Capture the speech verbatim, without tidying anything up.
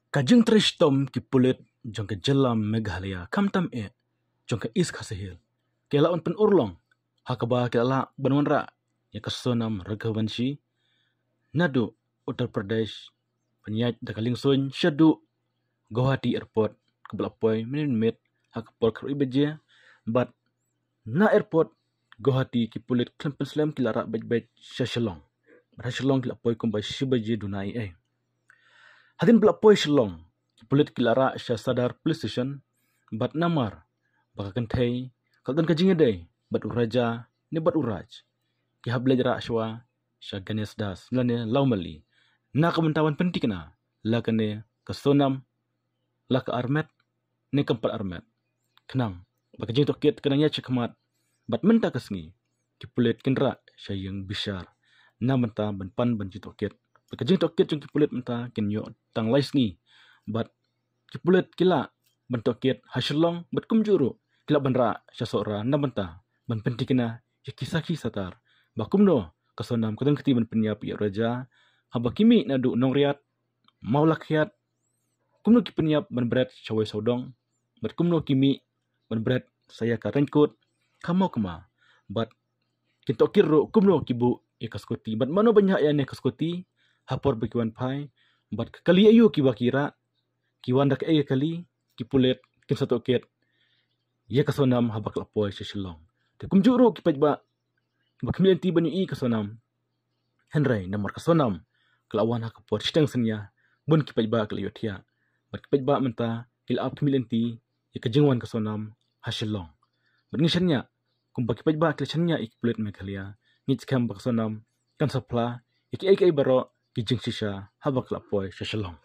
Ka jingtrei shitom ki pulit jong ka jylla Meghalaya, khamtam eh jong ka East Khasi Hills, ki la wan pynurlong ha kaba ki la lah ban wanrah ïa ka Sonam Raghuvanshi naduh Uttar Pradesh, pynïaid da ka liengsuiñ shaduh Guwahati Airport, kaba la poi mynmiet ha ka por khatwei baje. Bad na airport Guwahati ki pulit khlem pynslem ki la rah beit beit sha Shillong. Bad ha Shillong ki la poi kumba shi baje duna eiei. Hadien ba la poi Shillong, ki pulit ki la rah sha Sadar Police Station. Bad namar ba ka kynthei ka don ka jingïadei bad u raja ne bad u raj, ki hap leit rah shuwa sha Ganesh Das lane Lawmali, na ka bynta ban pynthikna la kane ka Sonam la ka armet ne kam pat armet, khnang ba ka jingtohkit ka nang ïaid shakhmat. Bad mynta ka sngi ki pulit kin rah sha ïing bishar na bynta ban pan ban jingtohkit. Bad ka jingtohkit jong ki pulit mynta kin ïoh tang lai sngi. Bad ki pulit ki lah ban tohkit ha Shillong bad kumjuh ruh ki lah ban rah sha Sohra na bynta ban pynthikna ïa ki sakhi satar ba kumno ka Sonam ka don kti ban pynïap ïa u raja, haba ki mih naduh Nongriat, Mawlakhiat, kumno ki pynïap ban bret sha Wei Sawdong, bad kumno ki mih ban bret sa ïa ka Raincoat, ka Mawkma. Bad kin tohkit ruh kumno ki buh ïa ka scooty bad mano ba ñiah ïa ne ka scooty ha por ba ki wan phai, bad ka kali aïu kiba ki rah, ki wan da kaei ka kali. Ki pulit kin sa tohkit ïa ka Sonam haba ka la poi sha Shillong. Te kumjuh ruh ki paidbah ba khmih lynti ban ïohi ka Sonam, hynrei namar ka Sonam ka la wan ha ka por shiteng synñia, bun ki paidbah ki la ïohthiah. Bad ki paidbah mynta ki la ap khmih lynti ïa ka jingwan ka Sonam ha Shillong. Bad ngi shaniah, kumba ki paidbah ki la shaniah ïa ki pulit Meghalaya, ngi skhem ba ka Sonam kan sa phla ïa kiei kiei baroh ki jingshisha haba ka la poi sha Shillong.